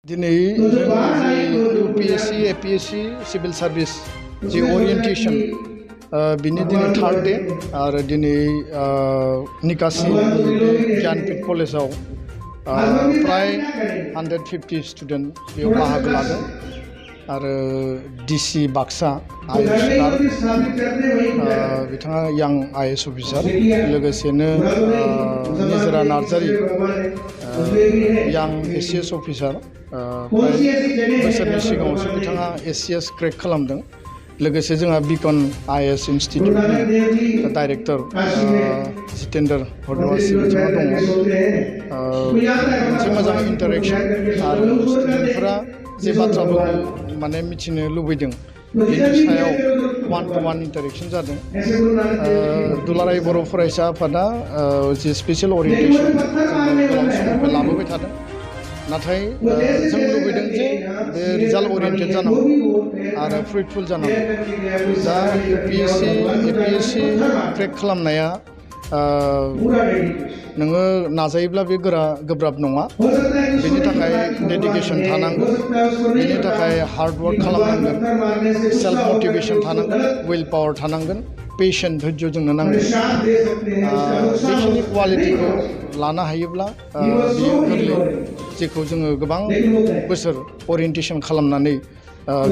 दिनै UPSC APSC civil service जे orientation बिनि दिनै थार्ड डे आरो दिनै निकासी ज्ञानपीठ कलेजाव प्राय 150 स्टूडेंट बेयाव बाहागो लादों आरो DC बाक्सा IAS बिथाङा यां IAS अफिसार लोगोसेनो निजरा नार्जारी यां ACS अफिसार बोसोरनि सिगाङावसो बिथाङा ACS क्रेक खालामदों लोगोसे जोंहा बिकन IAS इन्स्टिट्यूटनि डाइरेक्टर जितेन्द्र हरदवासी बिथाङा दङ मोनसे मोजां इन्टारेक्शन आरो स्टुडेन्टफोरा जे बाथ्राफोरखौ माने मिथिनो लुबैदों बेनि सायाव वान टू वान इन्टारेक्शन जादों दुलाराय बर' फरायसा आफादा जे स्पेशल ओरिएंटेशन गोलाव समनिफ्राय लाबोबाय थादों नाथाय जों लुबैदों जे बे रिजाल्ट ओरिएंटेड जानांगौ आरो फ्रुटफुल जानांगौ दा UPSC APSC क्रेक खालामनाया नोङो नाजायोब्ला बे गोब्राब नङा बेनि थाखाय डेडिकेशन थानांगोन बेनि थाखाय हार्ड वर्क खालामनांगोन सेल्फ मोटिवेशन थानांगोन विल पावर थानांगोन पेशेंट धैर्य जोंनो नांगोन बेखिनि क्वालिटिखौ लानो हायोब्ला बेयो गोरलै जेखौ जोङो गोबां बोसोर ओरिएंटेशन खालामनानै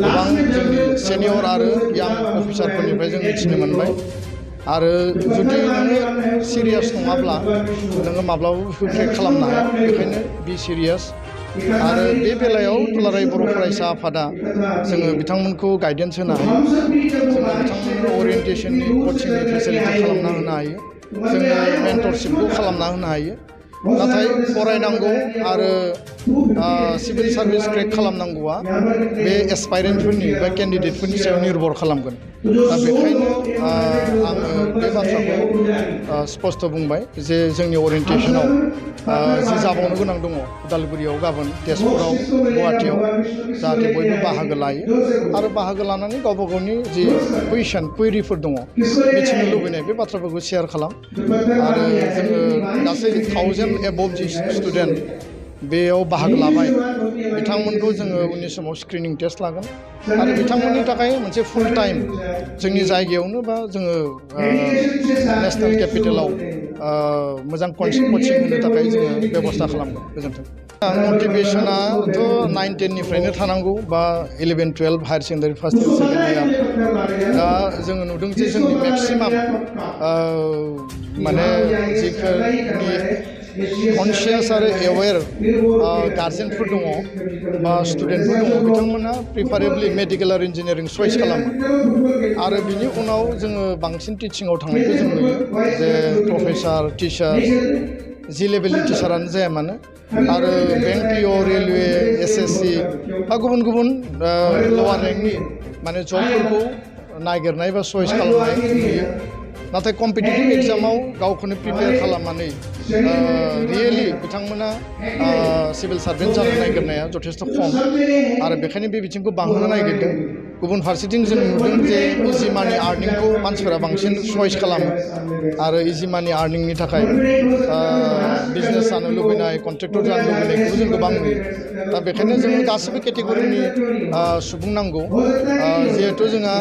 गोबां जोंनि सेनियर आरो यां अफिसारफोरनिफ्राय जों मिथिनो मोनबाय आरो जुदि नोङो सिरियास नङाब्ला नोङो माब्लाबाबो बेखौ क्रेक खालामनो हाया बेखायनो बि सिरियास आरो बे बेलायाव दुलाराय बर' फरायसा आफादा जोङो बिथांमोनखौ गाइडेन्स होनो हायो जोङो बिथांमोननो ओरिएंटेशननि कोचिंनि फेसिलिटि खालामना होनो हायो जोङो मेन्टरशिपखौ खालामना होनो हायो नाथाय फरायनांगौ आरो सिविल सर्विस क्रेक खालामनांगौआ बे एसपायरेन्टफोरनि बा केन्डिडेटफोरनि सायाव निर्भर खालामगोन दा बेखायनो आङो बे बाथ्राखौ स्पष्ट बुंबाय जे जोंनि ओरिएंटेशनाव जि जाबावनो गोनां दङ उदालगुरियाव गाबोन तेजपुराव गुवाहाटीयाव जाहाथे बयबो बाहागो लायो आरो बाहागो लानानै गावबा गावनि जि कुवेरिफोर दङ मिथिनो लुबैनाय बे बाथ्राफोरखौ शेयार खालाम आरो जोङो गासै 1000 एबभ जि स्टुडेन्ट बेयाव बाहागो लाबाय बिथांमोनखौ जोङो उननि समाव स्क्रिनिं टेस्ट लागोन आरो बिथांमोननि थाखाय मोनसे फुल टाइम जोंनि जायगायावनो बा जोङो नेशनेल केपिटेलाव मोजां कोचिं होनो थाखाय जोङो बेबस्था खालामगोन गोजोन्थों मटिभेशनाथ' 9-10 निफ्रायनो थानांगौ बा 11-12 higher secondary first year second year दा जोङो नुदों जे जोंनि मेक्सिमाम माने जिफोरनि कनसियास आरो एवेर गार्जेनफोर दङ बा स्टुडेन्टफोर दङ बिथांमोना प्रिफारेबलि मेडिकेल आरो इन्जिनियारिं चइस खालामो आरो बिनि उनाव जोङो बांसिन टिचिङाव थांनायखौ जों नुयो जे प्रफेसार टिचार जि लेभेलनि टिचारानो जाया मानो आरो बेंक पिअ रेलवे SSC बा गुबुन गुबुन लवार रेंकनि माने जबफोरखौ नागिरनाय बा चइस खालामनाय नुयो नाथाय कम्पिटिटिभ एग्जामाव गावखौनो प्रिपेयार खालामनानै रियेलि बिथांमोना सिभिल सार्भेन्ट जानो नागिरनाया जथेस्थ खम आरो बेखायनो बे बिथिंखौ बांहोनो नागिरदों गुबुन फारसेथिं जों नुदों जे इजि मानि आर्निंखौ मानसिफोरा बांसिन चइस खालामो आरो इजि मानि आर्निंनि थाखाय बिजनेस जानो लुबैनाय कन्ट्रेक्टर जानो लुबैनायखौबो जों गोबां नुयो दा बेखायनो जोङो गासैबो केटेगरिनि सुबुं नांगौ जिहेथु जोंहा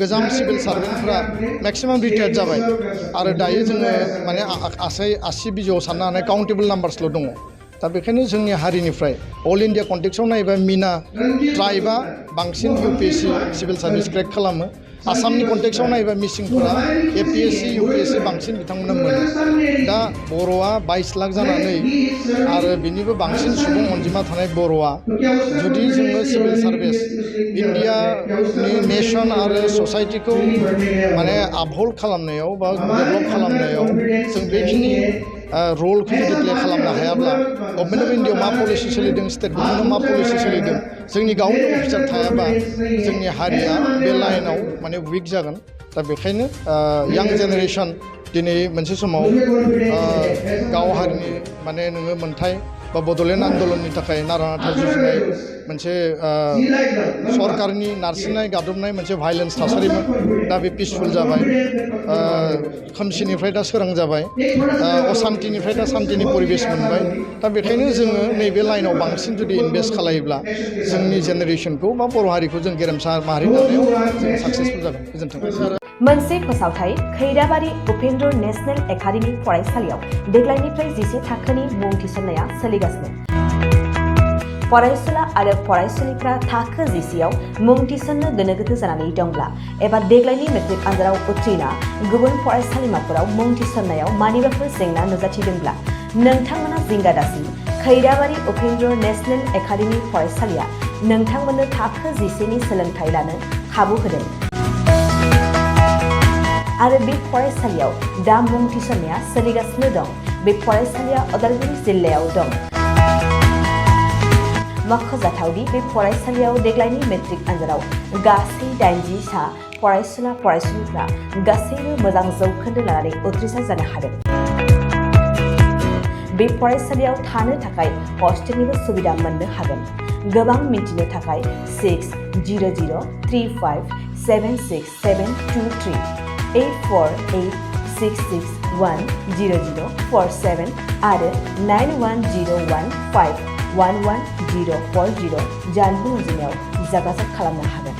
गोजाम सिभिल सार्भेन्टफ्रा मेक्सिमाम रिटायार्ड जाबाय आरो दायो जोङो माने 80 बिजौआव साननो हानाय काउन्टेबल नाम्बार्सल' दङ दा बेखायनो जोंनि हारिनिफ्राय अल इन्डिया कन्टेक्सआव नायोबा मिना ट्राइबा बांसिन UPSC सिभिल सार्भिस क्रेक खालामो आसामनि कन्टेक्सआव नायोबा मिसिंफोरा APSC UPSC बांसिन बिथांमोना मोनो दा बर'आ 22 लाख जानानै आरो बिनिबो बांसिन सुबुं अनजिमा थानाय बर'आ जुदि जोङो सिभिल सार्भिस इन्डियानि नेसन आरो ससाइटिखौ माने आपहल्ड खालामनायाव बा डेभेलप खालामनायाव जों बेखिनि रलखौ जुदि प्ले खालामनो हायाब्ला गभर्नमेन्ट अफ इन्डियायाव मा पलिसि सोलिदों स्टेट गभर्नमेन्टआव मा पलिसि सोलिदों जोंनि गावनि अफिसार थायाबा जोंनि हारिया बे लाइनाव माने उइक जागोन दा बेखायनो यां जेनेरेसन दिनै मोनसे समाव गाव हारिनि माने नोङो मोन्थाय बा बड'लेण्ड आन्दलननि थाखाय नारा नाथा जुजिनाय मोनसे सरकारनि नारसिननाय गादबनाय मोनसे भायलेन्स थासारिमोन दा बे पिसफुल जाबाय खोमसिनिफ्राय दा सोरां जाबाय असान्तिनिफ्राय दा सान्तिनि परिबेस मोनबाय दा बेखायनो जोङो नैबे लाइनाव बांसिन जुदि इनभेस्ट खालायोब्ला जोंनि जेनेरेसनखौ बा बर' हारिखौ जों गेरेमसा माहारि दानायाव जों साक्सेसफुल जागोन गोजोन्थों मोनसे फोसावथाय खैराबारि उपेन्द्र नेशनेल एकाडेमि फरायसालियाव देग्लायनिफ्राय 10 थाखोनि मुं थिसननाया सोलिगासिनो फरायसुला आरो फरायसुलिफ्रा थाखो 10आव मुं थिसननो गोनो गोथो जानानै दंब्ला एबा देग्लायनि मेट्रिक आनजादाव उथ्रिना गुबुन फरायसालिमाफोराव मुं थिसननायाव मानिबाफोर जेंना नुजाथिदोंब्ला नोंथांमोना जिंगा दासि खैराबारि उपेन्द्र नेशनेल एकाडेमि फरायसालिया नोंथांमोननो थाखो 10नि सोलोंथाइ लानो खाबु होदों आरो बे फरायसालियाव दा मुं थिसननाया सोलिगासिनो दं बे फरायसालिया उदालगुरि जिल्लायाव दं मख'जाथावदि बे फरायसालियाव देग्लायनि मेट्रिक आनजादाव गासै 80 सा फरायसुला फरायसुलिफ्रा गासैबो मोजां जौखोन्दो लानानै उथ्रिसार जानो हादों बे फरायसालियाव थानो थाखाय हस्टेलनिबो सुबिदा मोननो हागोन गोबां मिन्थिनो थाखाय 600035767223 84866100047 आरो 9101511040 जानबुं अनजिमायाव जागाजाग खालामनो हागोन।